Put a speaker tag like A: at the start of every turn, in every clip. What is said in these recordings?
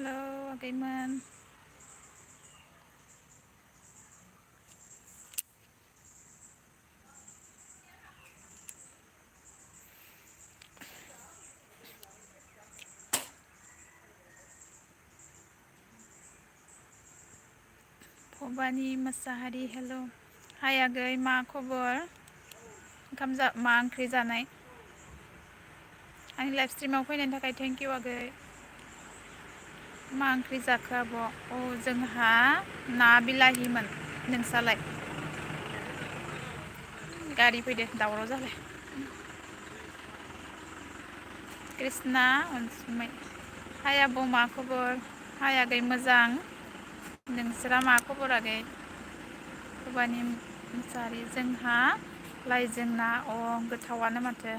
A: Halo, Agaiman. Phobani Masahari, hello. Hai Agai, मा खबर? मा ओंख्रि जानाय? आंनि लाइभ स्ट्रिमाव फैनायनि थाखाय थेंक इउ आगै। मा ओंख्रि जाखो आब'? औ जोंहा ना बिलाहिमोन। नोंसालाय? गारि फैदो दावराव जाबाय। कृष्णा अनसुमै। हाय आब' मा खबर? हाय आगै मोजां। नोंसोरा मा खबर आगै? भबानि मुसाहारि जोंहा लाइजों ना गोथावानो माथो।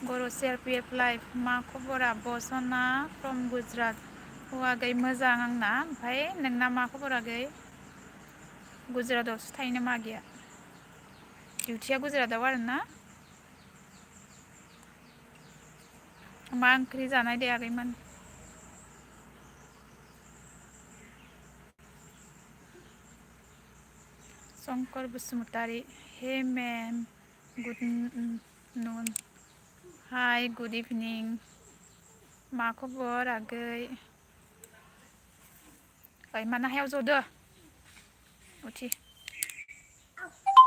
A: बर' CRPF लाइभ मा खबर आब' सना फ्रम गुजरात? औ आगै मोजां आंना। ओमफ्राय नोंना मा खबर आगै? गुजरातआवसो थायो नामा आगैया? डिउटिया गुजरातआव आरोना? मा ओंख्रि जानाय दे आगैमोन? शंकर बसुमतारी हे मेम गुड नुन हाय गुड इभिनिं मा खबर आगै? ओइ माना हायाव जदो उथि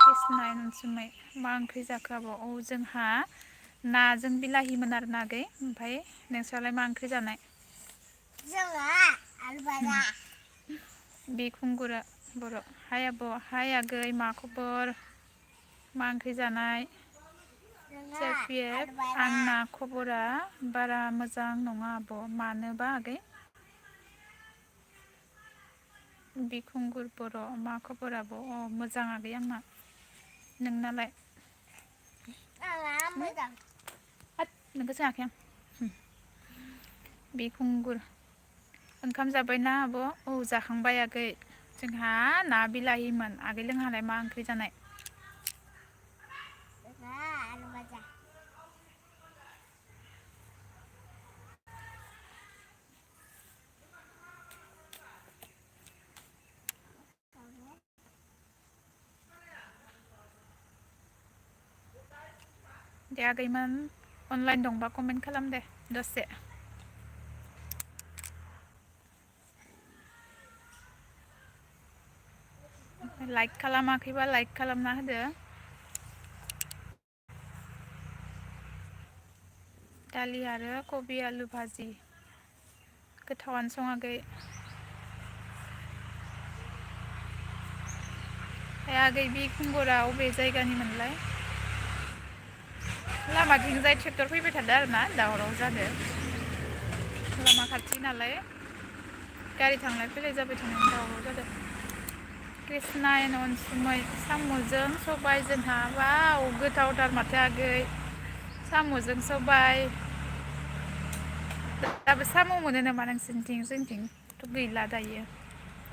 A: कृष्णाय अनसुमै मा ओंख्रि जाखो आब'? औ जोंहा नाजों बिलाहिमोन आरोना आगै। ओमफ्राय नोंस्रालाय मा ओंख्रि जानाय? जोंहा आलु भाजा। बिखुंगुरा बर' हाय आब' हाय आगै मा खबर? मा ओंख्रि जानाय? CRPF आंना खबरा बारा मोजां नङा आब'। मानोबा आगै? बिखुंगुर बर' मा खबर आब'? अ मोजां आगै आंना। नोंनालाय? आंना मोजां। होद नोंखौ सोङाखै आं। बिखुंगुर ओंखाम जाबायना आब'? औ जाखांबाय आगै। जोंहा ना बिलाहिमोन। आगै लोंहालाय मा ओंख्रि जानाय? जोंहा आलु भाजा। दे आगैमोन अनलाइन दंबा कमेन्ट खालाम दे दसे। लाइक खालामाखैबा लाइक खालामना होदो। दालि आरो कबि आलु भाजि गोथावानो सं आगै। ए आगै बिखुंगुरा अबे जायगानि मोनलाय? लामाथिंजाय ट्रेक्टर फैबाय थादो आरोना दावराव जादो। लामा खाथि नालाय गारि थांलाय फैलाय जाबाय थानायनि दावराव जादों। कृष्णायन अनसुमै साम'जों सबाय जोंहा वाव गोथावथार माथो आगै। साम'जों सबाय। दाबो साम' मोनो नामा नोंसोरनिथिं? जोंनिथिंथ' गैला दायो।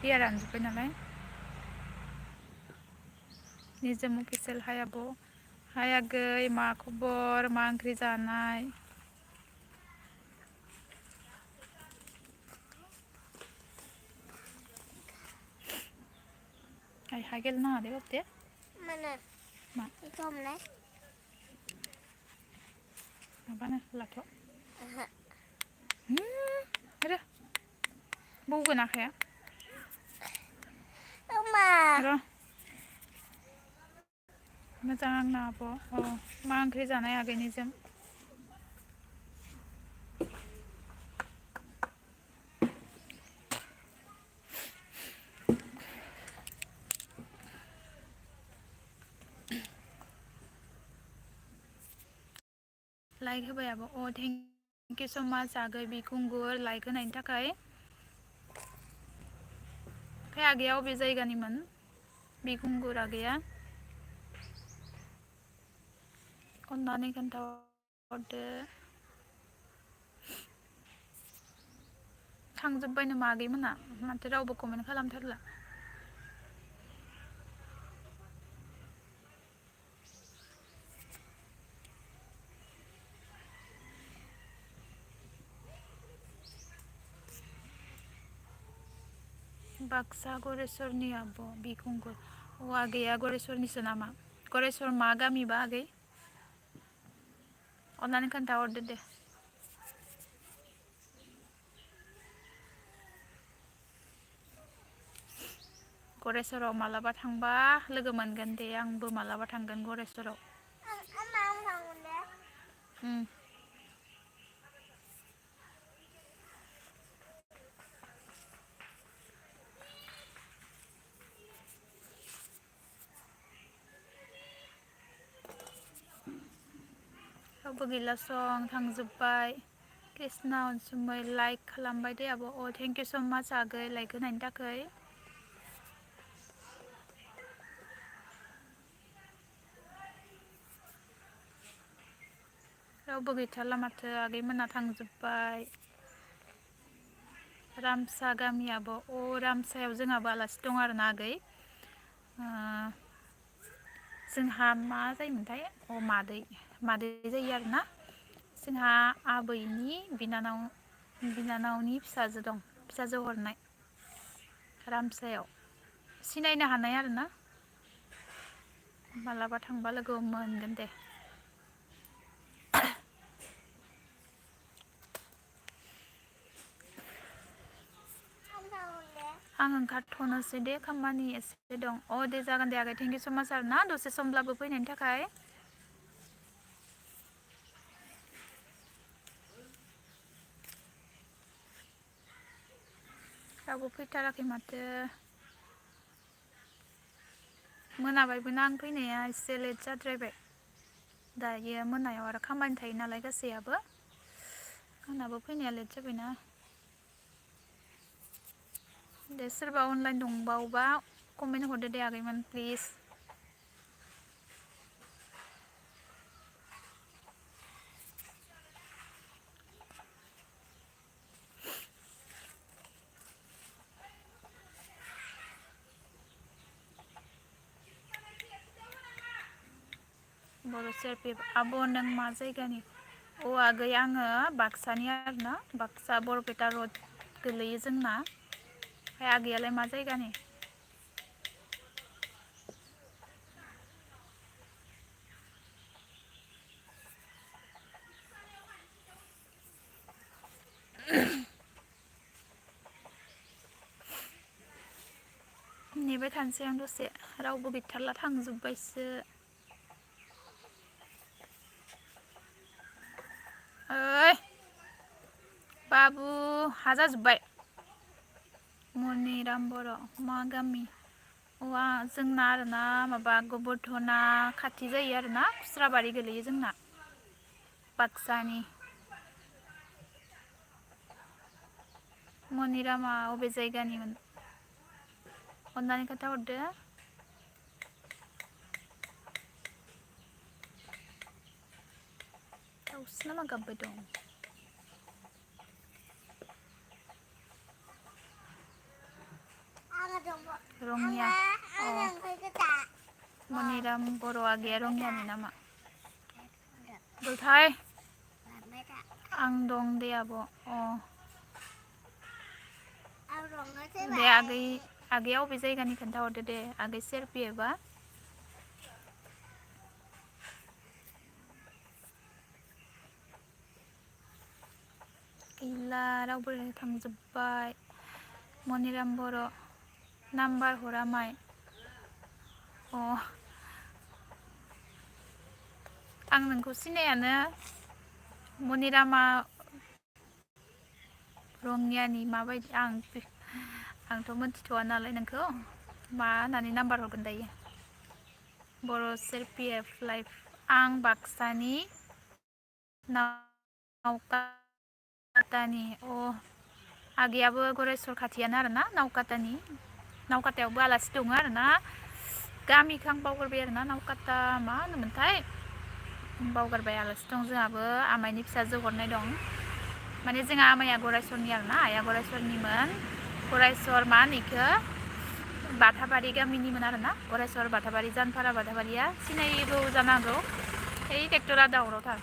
A: दैया रानजोब्बाय नालाय। निजोम अफिसियेल हाय आब'। हाय आगै मा खबर? मा ओंख्रि जानाय? हाय गेल नाङा दे बाबु दे। मानो? मा? हमलाय। माबानो लाथ'। ओहो। आरो बौगोन आखाइया। र' मोजां आंना आब'। अ मा ओंख्रि जानाय आगैनिजों? लाइक होबाय आब'। अ थेंक इउ स' माच आगै बिखुंगुर लाइक होनायनि थाखाय। ओमफ्राय आगैया अबे जायगानिमोन बिखुंगुर आगैया? अननानै खोन्थाहरदो। थांजोब्बाय नामा आगैमोना? माथो रावबो कमेन्ट खालामथारला। बाक्सा गरेस्वरनि आब' बिखुंखुर आगैया गरेस्वरनिसो नामा? गरेस्वर मा गामिबा आगै? अन्नानै खोन्थाहरदो दे। गरेस्वराव मालाबा थांबा लोगो मोनगोन दे आंबो मालाबा थांगोन गरेस्वराव। रावबो गैला सं थांजोब्बाय। कृष्णा अनसुमै लाइक खालामबाय दे आब'। थेंक इउ स माच आगै लाइक होनायनि थाखाय। रावबो गैथारला माथो आगैमोना थांजोब्बाय। रामसा गामियाबो रामसायाव जोंहाबो आलासि दं आरोना आगै। जोंहा मा जायोमोनथाय मादै जायो आरोना। जोंहा आबैनि बिनानावनि फिसाजो दं, फिसाजो हरनाय रामसायाव सिनायनो हानाय आरोना। मालाबा थांबा लोगो मोनगोन दे। आं ओंखारथ'नोसै दे खामानि एसे दं। दे जागोन दे आगै थेंक इउ स माच आरोना दसे समब्लाबो फैनायनि थाखाय। रावबो फैथाराखै माथो। मोनाबायबोना आं फैनाया एसे लेट जाद्रायबाय। दायो मोनायाव आरो खामानि थायो नालाय गासैयाबो। आंनाबो फैनाया लेट जाबायना। दे सोरबा अनलाइन दंबावोबा कमेन्ट हरदो दे आगैमोन प्लिज। बर' सेरफि आब' नों मा जायगानि? आगै आङो बाक्सानि आरोना। बाक्सा बरपेटा रड गोलैयो जोंना। ओमफ्राय आगैयालाय मा जायगानि? नेबाय थानोसै आं दसे रावबो गैथारला थांजोब्बायसो। ओइ बाबु हाजाजोब्बाय। मनिराम बर' मा गामि? जोंना आरोना माबा गोबोरधना खाथि जायो आरोना खुस्राबारि गोलैयो जोंना बाक्सानि। मनिरामा अबे जायगानिमोन अन्नानै खोन्थाहरदो। दाउस्रि नामा गाबबाय दं? रङिया मनिराम बर' आगैया रङियानि नामा? दलथाय आं दं दे आब'। दे आगैया अबे जायगानि खोन्थाहरदो दे आगै सेरफियोबा। गैला रावबो थांजोब्बाय। मनिराम बर' नाम्बार हरा माइ? आं नोंखौ सिनायानो मनिरामा रङियानि माबायदि आंथ' मोनथिथ'वा नालाय नोंखौ मा होननानै नाम्बार हरगोन दायो। बर' सेरपि एफ लाइफ आं बाक्सानि नावकाटानि। आगैयाबो गरेस्वर खाथियानो आरोना नावकाटायावबो आलासि दङ आरोना। गामिखौ आं बावगारबाय आरोना नावकाटा मा होनोमोनथाय बावगारबाय। आलासि दं जोंहाबो आमाइनि फिसाजो हरनाय दं। माने जोंहा आमाइया गरायसरनि आरोना आइया गरायसरनिमोन। गरायसर मा होनो इखो बाथाबारि गामिनिमोन आरोना। गरायसर बाथाबारि जानफारा बाथाबारिया सिनायगौ जानो हागौ। ओइ ट्रेक्टरा दावरावथार।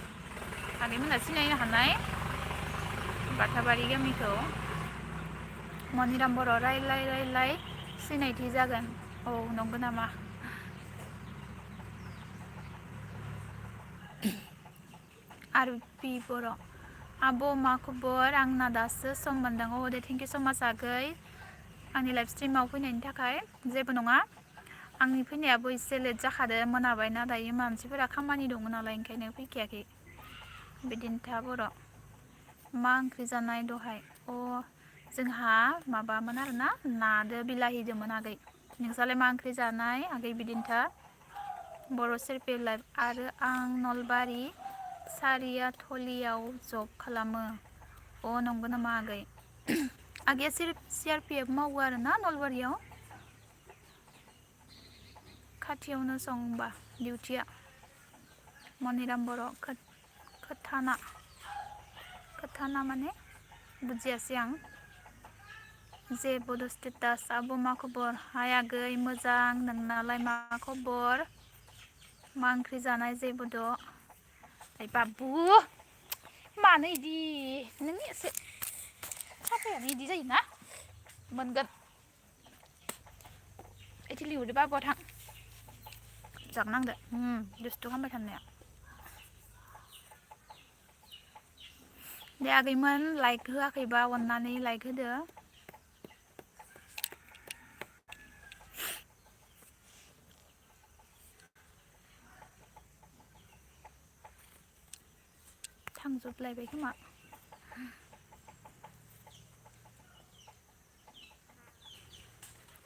A: आगैमोनहा सिनायनो हानाय बाथाबारि गामिखौ मनिराम बर' रायलाय सिनायथि जागोन औ नंगौ नामा आरपि बर' आब' मा खबर आंना दासो सम मोनदों औ दे थेंकिउ स माच आगै आंनि लाइभ स्ट्रिमाव फैनायनि थाखाय जेबो नङा आंनि फैनायाबो एसे लेट जाखादो मोनाबायना दायो मानसिफोरा खामानि दङ नालाय ओंखायनो फैखायाखै बिदिनो था बर' मा ओंख्रि जानाय दहाय अ जोंहा माबामोन आरोना नादो बिलाहिदोंमोन आगै नोंस्रालाय मा ओंख्रि जानाय आगै बिदिनोथा बर' सेरफि लाइभ आरो आं नलबारि सारियाथलियाव जब खालामो अ नंगौ नामा आगै आगैया सि आर पि एफ मावो आरोना नलबारियाव खाथियावनो सं होमबा डिउटिया मनिराम बर' खोथाना माने बुजियासै आं जे बड' स्टेटास आब' मा खबर हाय आगै मोजां नोंनालाय मा खबर मा ओंख्रि जानाय जे बड' ओइ बाबु मानो इदि नों एसे साफायानो इदि जायोना मोनगोन ओइथिं लिंहरदो बाबुआ थां जागनांदो दुस्थु खालामबाय थानाया दे आगैमोन लाइक होआखैबा अननानै लाइक होदो थांजोबलायबाय खोमा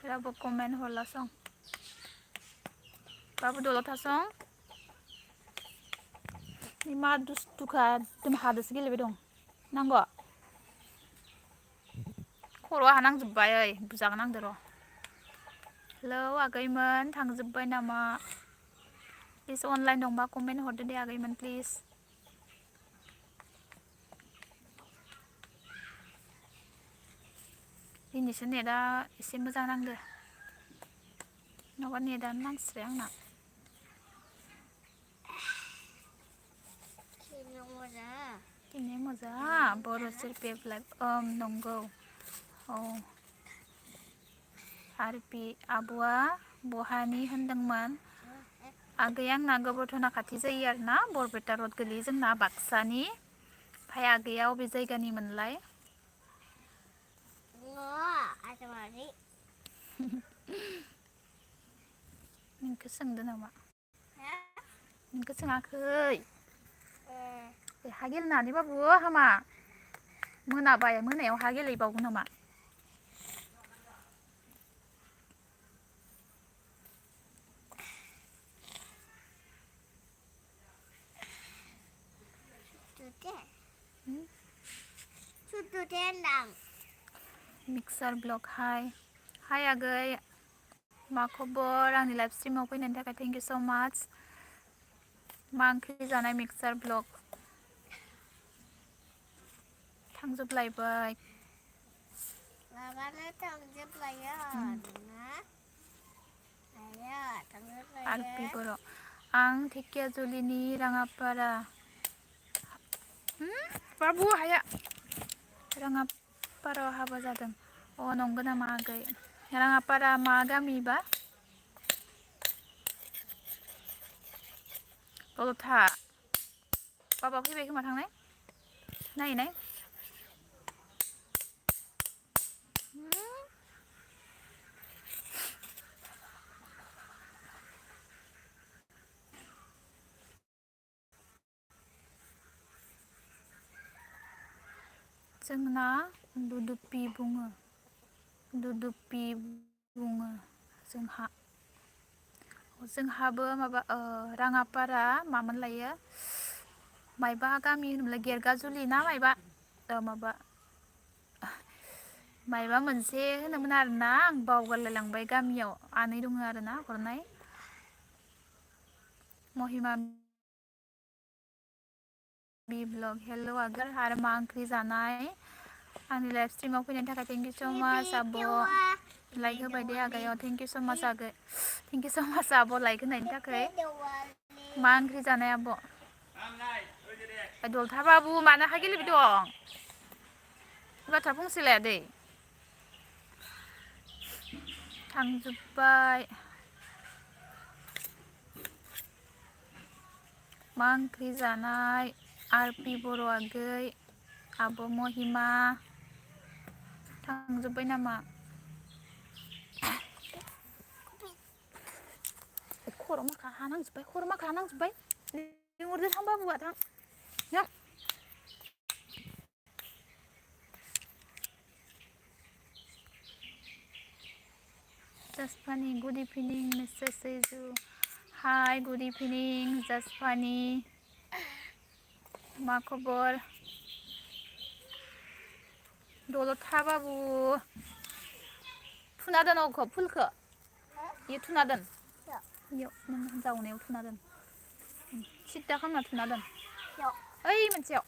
A: रावबो कमेन्ट हरलासं बाबु दलद थासं मा दुस्थुखा एकदम हादोसो गेलेबाय दं नांगौ खर'आहा नांजोब्बाय ओइ बुजागोन आंदो र' हेलौ आगैमोन थांजोब्बाय नामा प्लिज अनलाइन दंबा कमेन्ट हरदो दे आगैमोन प्लिज दिनैसो नेटआ एसे मोजां नांदो नङाबा नेटआनो नांस्राया आंना दिनै मोजा बर' सेरफि लाइभ नंगौ औ आरपि आब'आ बहानि होनदोंमोन आगै आंना गोबोरधना खाथि जायो आरोना बरपेटा रड गोलैयो जोंना बाक्सानि ओमफ्राय आगैया अबे जायगानि मोनलाय नोंखौ सोंदो नामा नोंखौ सोङाखै हा गेलेनानै बाबु हामा मोनाबाय मोनायाव हा गेलेबावगोन नामा मिक्सार ब्लग हाय आगै मा खबर आंनि लाइभ स्ट्रिमाव फैनायनि थाखाय थेंकिउ स माच मा ओंख्रि जानाय मिक्सार ब्लग थांजोबलायबाय आरपि बर' आं धेकियाजुलिनि राङापारा बाबु हाया राङापारायाव हाबा जादों अ नंगौ नामा आगै राङापारा मा गामिबा दल'था बाबा फैबाय खोमा थांनाय नायनाय जोंना दुदुपि बुङो जोंहाबो माबा राङापारा मामोन लायो मायबा गामि होनोमोनलाय गेरगाजुलि ना मायबा मोनसे होनोमोन आरोना आं बावगारलायलांबाय गामियाव आनै दङ आरोना हरनाय महिमा बि ब्लग हेल' आगै आरो मा ओंख्रि जानाय आंनि लाइभ स्ट्रिमाव फैनायनि थाखाय थेंकिउ स माच आब' लाइक होबाय दे आगैयाव थेंकिउ स माच आगै थेंकिउ स माच आब' लाइक होनायनि थाखाय मा ओंख्रि जानाय आब' दलथा बाबु मानो हा गेलेबाय दं बाथ्रा फंसे लाया दै थांजोब्बाय मा ओंख्रि जानाय आरपि बर' आगै आब' महिमा थांजोब्बाय नामा खर' माखा हानांजोब्बाय लिंहरदो थां बाबुआ थां Just funny. Good evening, Mr. Seju. Hi, good evening. Just funny. मा खबर दलद था बाबु थुना दोन अखौ फुलखौ इयो थुना दोन इयाव नों जावनायाव थुना दोन सिद्दा खालामना थुना दोन ओइ मोनसेयाव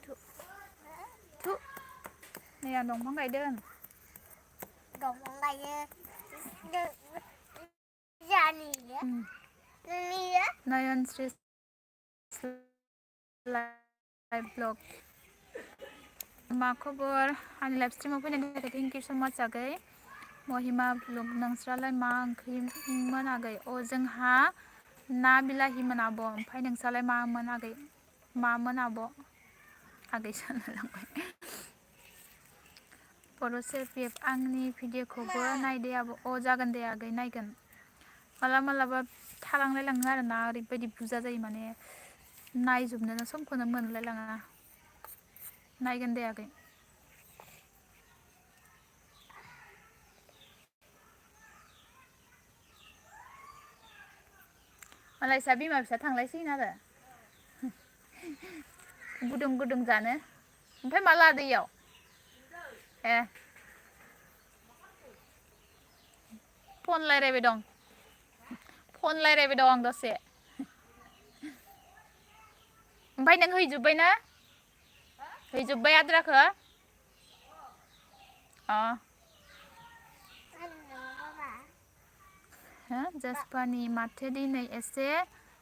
A: थु थु नै आं दंफां गायदों नयनश्री लाइभ ब्लग मा खबर आंनि लाइभ स्ट्रिमाव फैनायनि थाखाय थेंक इउ स' माच आगै महिमा ब्लग नोंस्रालाय मा ओंख्रिमोन आगै अ जोंहा ना बिलाहिमोन आब' ओमफ्राय नोंस्रालाय मामोन आगै मामोन आब' आगै सानलायलांबाय बर' सेल्फि आंनि भिडिअखौबो नायदे आब' अ जागोन दे आगै नायगोन मालाबा थालांलायलाङो आरोना ओरैबायदि बुरजा जायो माने नायजोबनोनो समखौनो मोनलायलाङा नायगोन दे आगै मालायसा बिमा फिसा थांलायसिगोन आरो गुदुं गुदुं जानो ओमफ्राय मा लादो इयाव ए फन रायलायबाय दं दसे ओमफ्राय नों हैजोब्बाय आद्राखौ अ जासपानि माथो दिनै एसे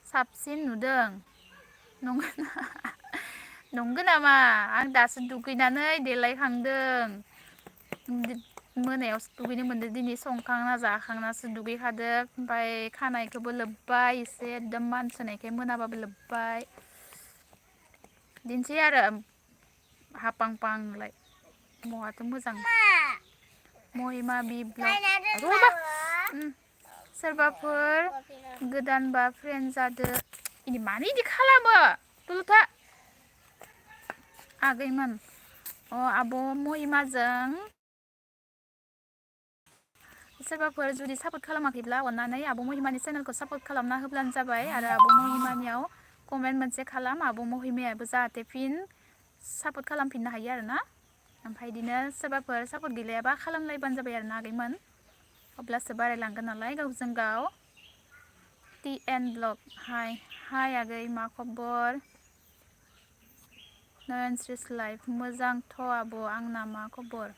A: साबसिन नुदों नंगौ नामा आं दासो दुगैनानै देलायखांदों मोनायावसो दुगैनो मोनदों दिनै संखांना जाखांनासो दुगैखादों ओमफ्राय खानायखौबो लोब्बाय एसे एकदम मानसोनायखाय मोनाबाबो लोब्बाय दिनसै आरो हापां पांलाय महाथो मोजां महिमा बिब्लग सोरबाफोर गोदानबा फ्रेन्ड जादो इनि मानो इदि खालामो तुलुथा आगैमोन अ आब' महिमाजों सोरबाफोर जुदि सापर्ट खालामाखैब्ला अननानै आब' महिमानि चेनेलखौ सापर्ट खालामना होब्लानो जाबाय आरो आब' महिमानियाव कमेन्ट मोनसे खालाम आब' महिमायाबो जाहाथे फिन सापर्ट खालामफिननो हायो आरोना ओमफ्राय बिदिनो सोरबाफोर सापर्ट गैलायाबा खालामलायबानो जाबाय आरोना आगैमोन अब्लासो बारायलांगोन नालाय गावजों गाव टि एन ब्लग हाय आगै मा खबर नयनश्री लाइफ मोजांथ' आब' आंना मा खबर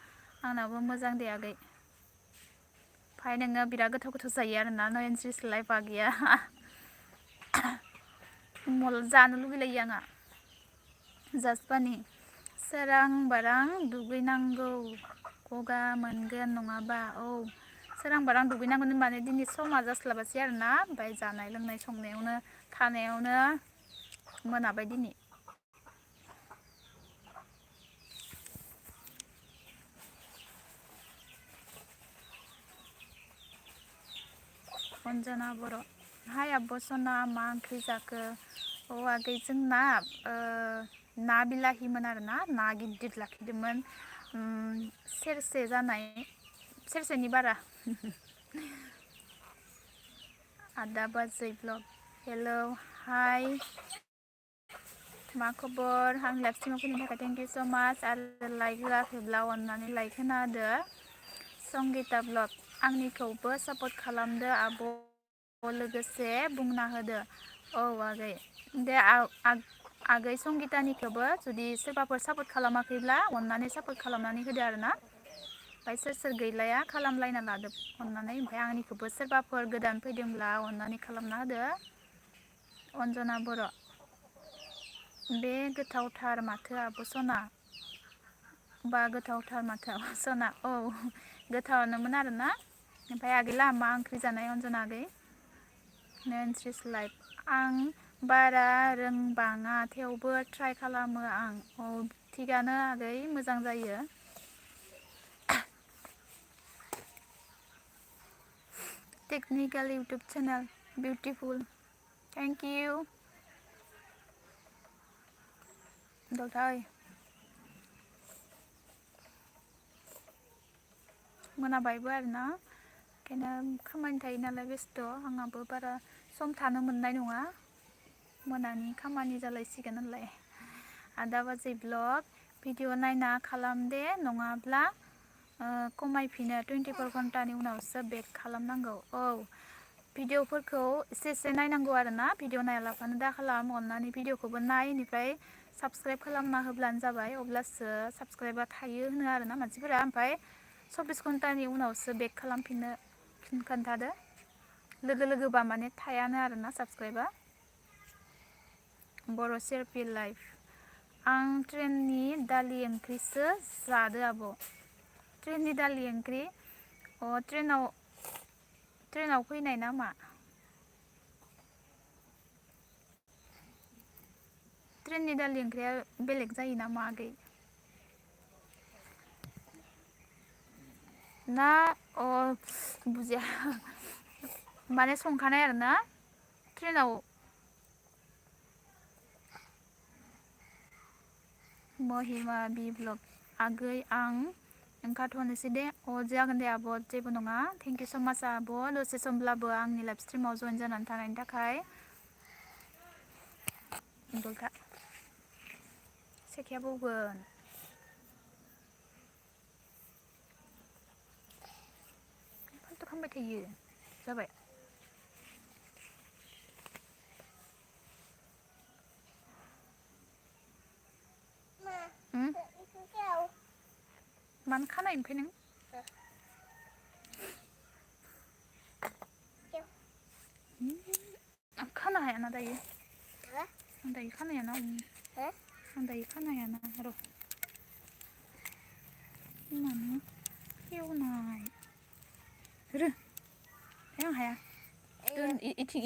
A: आंनाबो मोजां दे आगै ओमफ्राय नोङो बिराद गोथाव गोथाव जायो आरोना नयनश्री लाइफ आगैया जानो लुगैलायो आंहा जासपानि सोरां बारां दुगैनांगौ गगा मोनगोन नङाबा औ सोरां बारां दुगैनांगोन माने दिनै समा जास्लाबासै आरोना ओमफ्राय जानाय लोंनाय संनायावनो थानायावनो मोनाबाय दिनै अन्जना बर' हाय आब' सना मा ओंख्रि जाखो अ आगै जोंना ना बिलाहिमोन आरोना ना गिदिर लाखिदोंमोन सेरसे जानाय सेरसेनि बारा आदा बाजै ब्लग हेलौ हाय मा खबर आं लाइभ स्ट्रिमाव फैनो थाखाय थेंक इउ स' माच आरो लाइक होआखैब्ला अननानै लाइक होना होदो संगिता ब्लग आंनिखौबो सापर्ट खालामदो आब' लोगोसे बुंना होदो औ आगै दे आगै संगितानिखौबो जुदि सोरबाफोर सापर्ट खालामाखैब्ला अननानै सापर्ट खालामनानै होदो आरोना ओमफ्राय सोर सोर गैलाया खालामलायना लादो अननानै ओमफ्राय आंनिखौबो सोरबाफोर गोदान फैदोंब्ला अननानै खालामना होदो अन्जना बर' बे गोथावथार माथो आब' सना बा गोथावथार माथो आब' सना औ गोथावानोमोन आरोना ओमफ्राय आगैला मा ओंख्रि जानाय अनजना आगै नोनस्रिस लाइफ आं बारा रोंबाङा थेवबो ट्राइ खालामो आं थिगानो आगै मोजां जायो technical YouTube channel beautiful thank you दलथाय मोनाबायबो आरोना ओंखायनो खामानि थायो नालाय बेस्थ' आंहाबो बारा सम थानो मोननाय नङा मोनानि खामानि जालायसिगोन नालाय आदा बाजै ब्लग भिडिअ नायना खालाम दे नङाब्ला खमायफिनो 24 घन्टानि उनावसो बेक खालामनांगौ औ भिडिअफोरखौ एसे नायनांगौ आरोना भिडिअ नायालाफानो दा खालाम अननानै भिडिअखौबो नाय इनिफ्राय साबस्क्राइब खालामना होब्लानो जाबाय अब्लासो साबस्क्राइबा थायो होनो आरोना मानसिफोरा ओमफ्राय 24 घन्टानि उनावसो बेक खालामफिननो खोन्थादो लोगोबा माने थायानो आरोना साबस्क्राइबा बर' सेरपि लाइफ आं ट्रेननि दालि ओंख्रिसो जादो आब' ट्रेननि दालि ओंख्रि ट्रेनाव फैनाय ना मा ट्रेननि दालि ओंख्रिया बेलेग जायो नामा आगै ना बुजिया माने संखानाय आरोना ट्रेनाव महिमा बि ब्लग आगै आं ओंखारथ'नोसै दे जागोन दे आब' जेबो नङा थेंक इउ स' माच आब' दसे समब्लाबो आंनि लाइभ स्ट्रिमाव जइन जानानै थानायनि थाखाय दलथा सेखाया बौगोन फालथु खालामबाय थायो जाबाय मानो खानाय ओमफ्राय नों आं खानो हायाना दायो आं दायो खानो हायाना आं दायो खानो हायाना र' मानो एवनाय आं हाया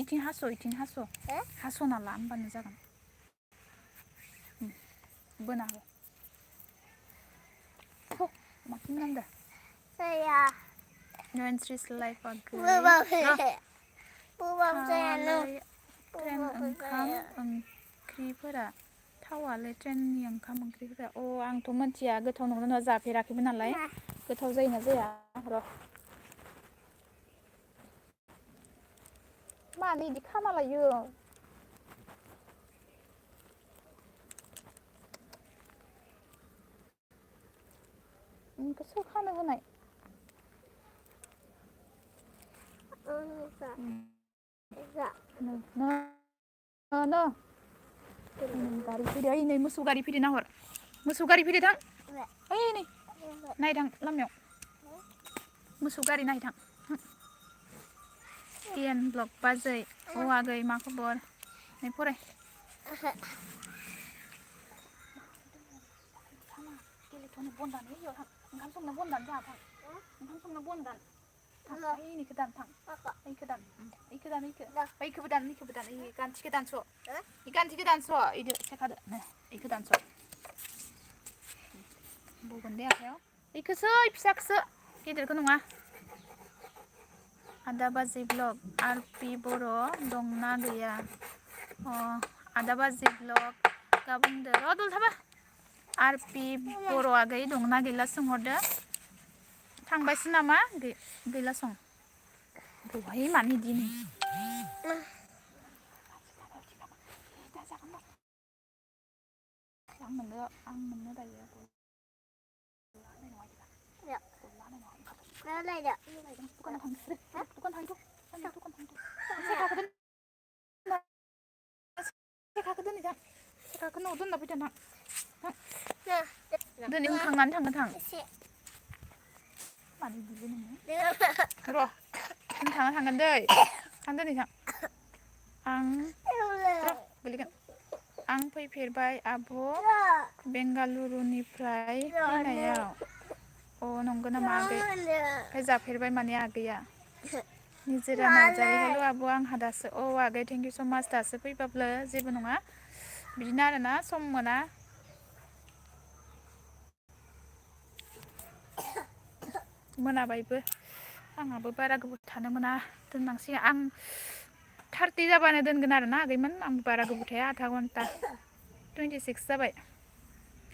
A: इथिं हास'ना ला होमबानो जागोन बोना हो मा खालामदों नोनस्रिस लाइफ ट्रेन ओंखाम ओंख्रिफोरा थावालै ट्रेननि ओंखाम ओंख्रिफोरा आंथ' मिथिया गोथाव नंगौना नङा जाफेराखैबो नालाय गोथाव जायोना जाया र' मानो बिदि खाना लायो सोर खानो होनाय गारि फैदो ओइ नै मोसौ गारि फैदो नाहर मोसौ गारि फैदो थां ओइ नै नायदां लामायाव मोसौ गारि नायथां इएन ब्लग बाजै आगै मा खबर नै फराय गेलेथ'नो बनदानो होयो ओंखाम संनो बनदानो जोंहा थां ओंखाम संनो बनदान इनिखौ दान थां इखौ दान बैखौबो दान इ गान्थिखौ दानस' इ गान्थिखौ दानस' इदो सेखादो इखौ दानस' बगोन दे आखायाव इखौसो फिसाखौसो गेदेरखौ नङा आदा बाजै ब्लग आरपि बर' दंना गैया आदा बाजै ब्लग बुंदो र' दल थाबा आरपि बर' आगै दंना गैला सोंहरदो थांबायसो नामा गैला सं बहाय मानो बिदि आं मोननो दायो दखानाव थांदो सेखाखौ दोनै थां सेखाखौ न'आव दोनना फैदो थां दिनै होखांनानै थांगोन थां मानो बिदि नोङो र' थांगोन दै दिनै थां आं गोलैगोन आं फैफेरबाय आब' बेंगालुरुनिफ्राय फैनायाव अ नंगौ नामा आगै ओमफ्राय जाफेरबाय माने आगैया निजोरा नार्जारि हेल' आब' आंहा दासो औ आगै थेंकिउ स' माच दासो फैबाब्लो जेबो नङा बिदिनो आरोना सम मोना मोनाबायबो आंहाबो बारा गोबाव थानो मोना दोननांसिगोन आं 30 जाबानो दोनगोन आरोना आगैमोन आं बारा गोबाव थाया आधा घन्टा 26 जाबाय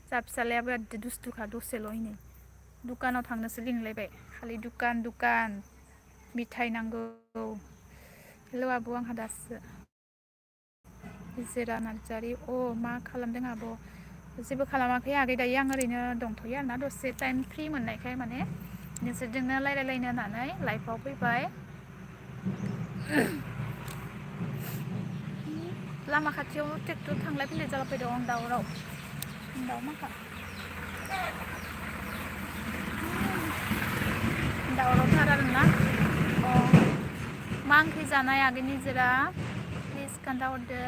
A: जा फिसालायाबो एदि दुस्थुखा दसेल' इनै दुखानाव थांनोसो लिंलायबाय खालि दुकान दुकान मिथाइ नांगौ हेल' आब' आंहा दासो निजोरा नार्जारि अ मा खालामदों आब' जेबो खालामाखै आगै दायो आं ओरैनो दंथ'यो आरोना दसे टाइम फ्रि मोननायखाय माने नोंसोरजोंनो रायलायलायनो होननानै लाइफआव फैबाय लामा खाथियाव ट्रेक्टर थांलाय फैलाय जाबाय दं दावराव दाउ माखा दावरावथार आरोना अ मा ओंख्रि जानाय आगै निजोरा प्लिज खोन्थाहरदो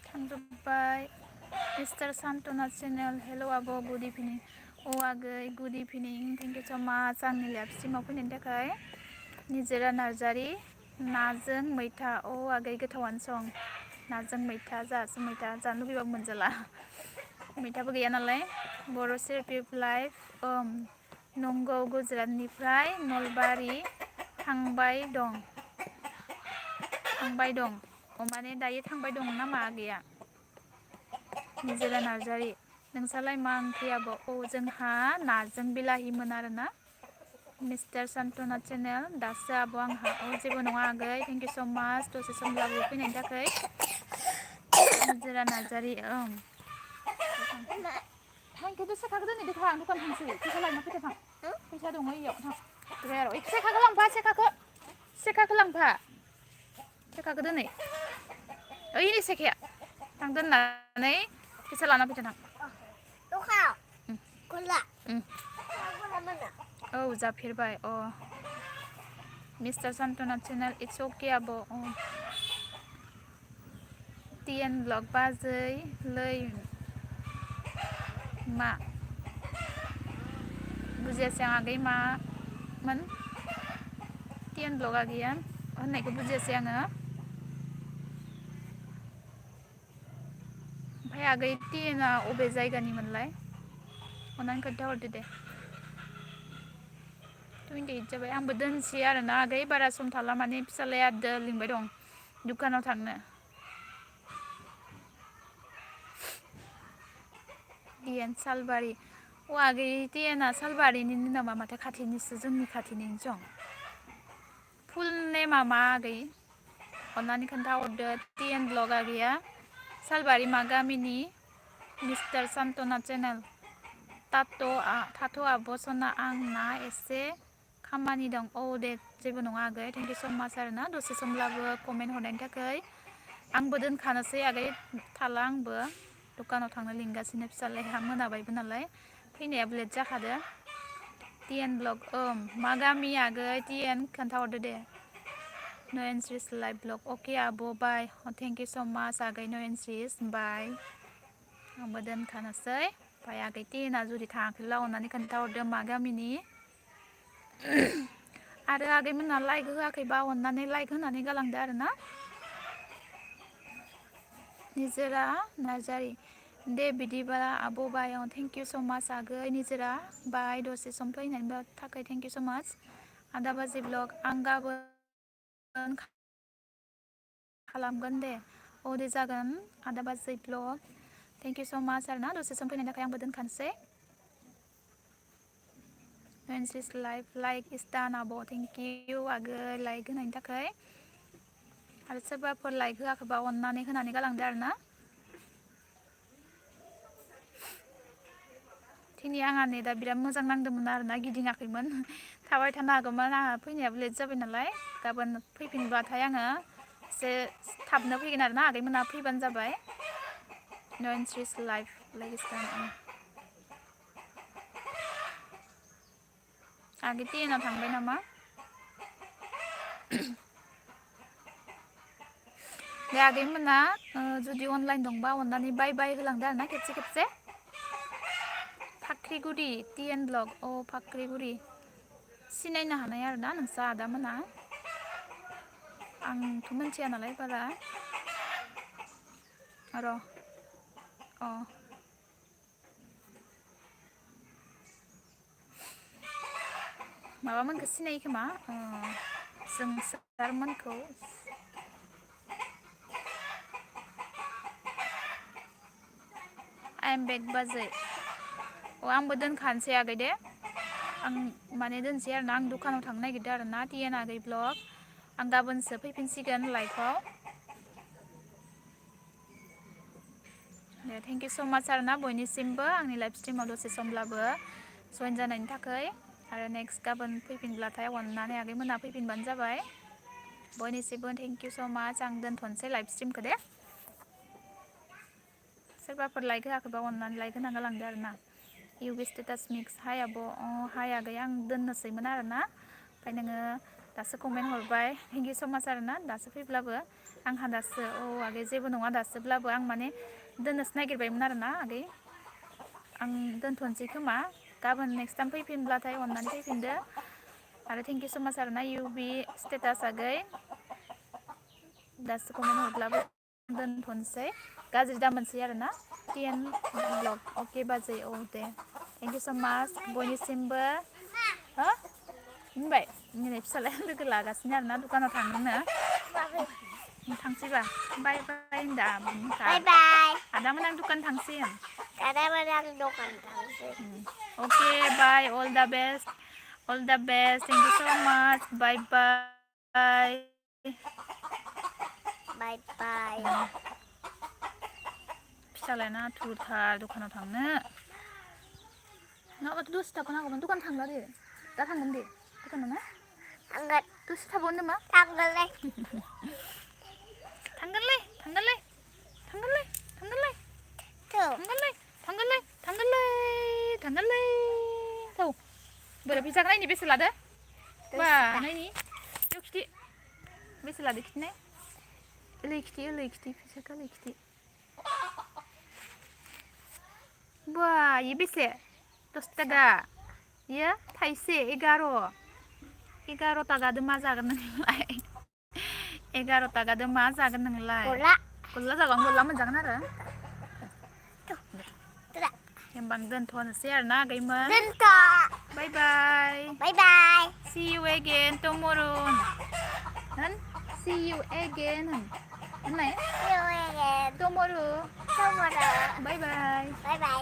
A: थांजोब्बाय मिस्टार सान्तना चेनेल हेल' आब' गुड इभिनिं अ आगै गुड इभिनिं थेंकिउ स' माच आंनि लाइभ स्ट्रिमाव फैनायनि थाखाय निजोरा नार्जारि नाजों मैथा अ आगै गोथावानो सं नाजों मैथा जाहासो मैथा जानो लुगैबाबो मोनजाला मैथाबो गैया नालाय बर' सेरपिप लाइभ नंगौ गुजरातनिफ्राय नलबारि थांबाय दं माने दायो थांबाय दं नामा आगैया निजोरा नार्जारि नोंसालाय मा ओंख्रि आब' औ जोंहा नाजों बिलाहिमोन आरोना मिस्टार सान्तना चेनेल दासो आब' आंहा औ जेबो नङा आगै थेंकिउ स' माच दसे समब्लाबो फैनायनि थाखाय निजोरा नार्जारि थांखिदो सेखाखौ दोनहैदो थां दखान थांसै फैसा लायना फैदो थां फैसा दङ इयाव थां सेखाखौ लांफा सेखाखौ लांफा सेखाखौ दोनहै ओइनै सेखाया थां दोननानै फैसा लाना फैदो थां औ जाफेरबाय अ मिस्टार सान्तना चेनेल इट्स अके आब' टिएन ब्लग बाजै लै मा बुजियासै आं आगै मामोन टिएन ब्लगआ गैया होननायखौ बुजियासै आङो ओमफ्राय आगै टिएनआ अबे जायगानिमोनलाय अननानै खोन्थाहरदो दे 28 जाबाय आंबो दोनसै आरोना आगै बारा सम थाला माने फिसालाया लिंबाय दं दुखानाव थांनो टिएन सालबारि अ आगै टिएनआ सालबारिनिनो नामा माथो खाथिनिसो जोंनि खाथिनिनो सं फुल नेमा मा आगै अन्नानै खोन्थाहरदो टिएन ब्लगआ गैया सालबारि मा गामिनि मिस्टार सान्तना चेनेल थाथ' आब' सना आंना एसे खामानि दं औ दे जेबो नङा आगै थेंकिउ स' माच आरोना दसे समब्लाबो कमेन्ट हरनायनि थाखाय आंबो दोनखानोसै आगै थाला आंबो दखानाव थांनो लिंगासिनो फिसालाया मोनाबायबो नालाय फैनायाबो लेट जाखादो टिएन ब्लग मा गामि आगै टिएन खोन्थाहरदो दे नयनस्रिस लाइभ ब्लग अके आब' बाय थेंकिउ स' माच आगै नयनस्रिस बाय आंबो दोनखानोसै ओमफ्राय आगै टिएनआ जुदि थाङाखैब्ला अननानै खोन्थाहरदो मा गामिनि आरो आगैमोनहा लाइक होआखैबा अननानै लाइक होनानै गालांदो आरोना निजोरा नार्जारि दे बिदिबा आब' बाय थेंकिउ स' माच आगै निजोरा बाय दसे सम फैनायनि थाखाय थेंकिउ स' माच आदा बाजै ब्लग आं गाबोन खालामगोन दे औ दे जागोन आदा बाजै ब्लग थेंकिउ स' माच आरोना दसे सम फैनायनि थाखाय आंबो दोनखानोसै नयनस्रिस लाइक इस डान आब' थेंकिउ आगै लाइक होनायनि थाखाय आरो सोरबाफोर लाइक होआखैबा अननानै होनानै गालांदो आरोना दिनै आंहा नेटआ बिराद मोजां नांदोंमोन आरोना गिदिङाखैमोन थाबाय थानो हागौमोन आंहा फैनायाबो लेट जाबाय नालाय गाबोन फैफिनबाथाय आङो एसे थाबनो फैगोन आरोना आगैमोनहा फैबानो जाबाय no entries live लागिस्तान आगे टिएनाव थांबाय नामा दे आगैमोना जुदि अनलाइन दंबा अननानै बाय बाय होलांदो आरोना खेबसे खेबसे फाख्रिगुरि टिएन ब्लग अ फाख्रिगुरि सिनायनो हानाय आरोना नोंसा आदामोना आंथ' मिथिया नालाय बारा र' अ माबामोनखौ सिनायो खोमा जों सारमोनखौ I am back बाजै अ आंबो दोनखानोसै आगै दे आं माने दोनसै आरोना आं दखानाव थांनो नागिरदों आरोना टिएन आगै ब्लग आं गाबोनसो फैफिनसिगोन लाइफआव दे थेंक इउ स' माच आरोना बयनिसिमबो आंनि लाइभ स्ट्रिमाव दसे समब्लाबो जइन जानायनि थाखाय आरो नेक्स्ट गाबोन फैफिनब्लाथाय अननानै आगैमोना फैफिनबानो जाबाय बयनिसिमबो थेंक इउ स' माच आं दोनथ'नोसै लाइभ स्ट्रिमखौ दे सोरबाफोर लाइक होआखैबा अननानै लाइक होना गालांदो आरोना इउ स्टेटास मिक्स हाय आब' हाय आगै आं दोननोसैमोन आरोना ओमफ्राय नोङो दासो कमेन्ट हरबाय थेंक इउ स' माच आरोना दासो फैब्लाबो आंहा दासो आगै जेबो नङा दासोब्लाबो आं माने दोननोसो नागिरबायमोन आरोना आगै आं दोनथ'नोसै खोमा गाबोन नेक्स्ट टाइम फैफिनब्लाथाय अननानै फैफिनदो आरो थेंक इउ स' माच आरोना स्टेटास आगै दासो कमेन्ट हरब्लाबो दोनथ'नोसै गाज्रि दामोनसै आरोना टिएन ब्लग अके बाजै औ दे थेंक इउ स' माच बयनिसिमबो हो बुंबाय दिनै फिसालाया लोगो लागासिनो आरोना दखानाव थांनो थांसैबा बाय बाय होनदा बाय बाय आदामोन आं दखान थांसै आदामोन आं दखान थांसै अके बाय अल दा बेस्ट थेंक इउ स' माच बाय बाय बाय बाय फिसालायाना आथुरथार दखानाव थांनो नङाबाथ' दसे थाबावनो हागौमोन दखान थांला दे दा थांगोन दे दखानाव ना थांगोन दसे थाबावनो नामा थांगोनलै थांगोनलै थांगोनलै थांगोनलै थांगोनलै थांगोनलै थांगोनलै थांगोनलै थांगोनलै थौ बोरै फैसाखौ नायनि बेसे लादो बा नायनि बेयाव खिथि बेसे लादो खिथिनाय ओलै खिथि फैसाखौ ओलै खिथि बा इयो बेसे 10 थाखा इयो थाइसे 11 थाखादो मा जागोन नोंलाय 11 थाखादो मा जागोन नोंलाय गल्ला जागोन गल्ला मोनजागोन आरो होमबा आं दोनथ'नोसै आरोना आगैमोन bye bye bye bye see you again tomorrow होन सी यू अगेन होननाय tomorrow bye bye bye bye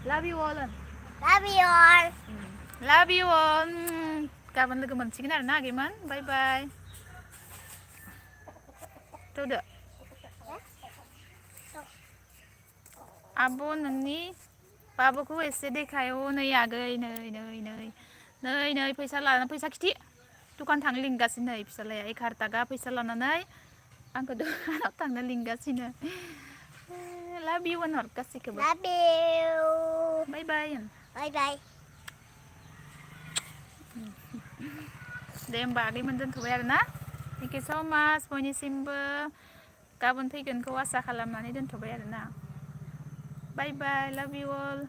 A: love you all love you all गाबोन लोगो मोनसिगोन आरोना आगैमोन बाय बाय थौदो आब' नोंनि बाबुखौ एसे देखाय नै आगै नै फैसा लानानै फैसा खिथि दखान थांनो लिंगासिनो नै फिसालाया 11 थाखा फैसा लानानै आंखौ दखानाव थांनो लिंगासिनो लाभ इउ होनहर गासैखौबो लाभ इउ बाय बाय बाय बाय दे होमबा आगैमोन दोनथ'बाय आरोना थेंक इउ स' माच बयनिसिमबो गाबोन फैगोनखौ आसा खालामनानै दोनथ'बाय आरोना बाय बाय लाभ इउ अल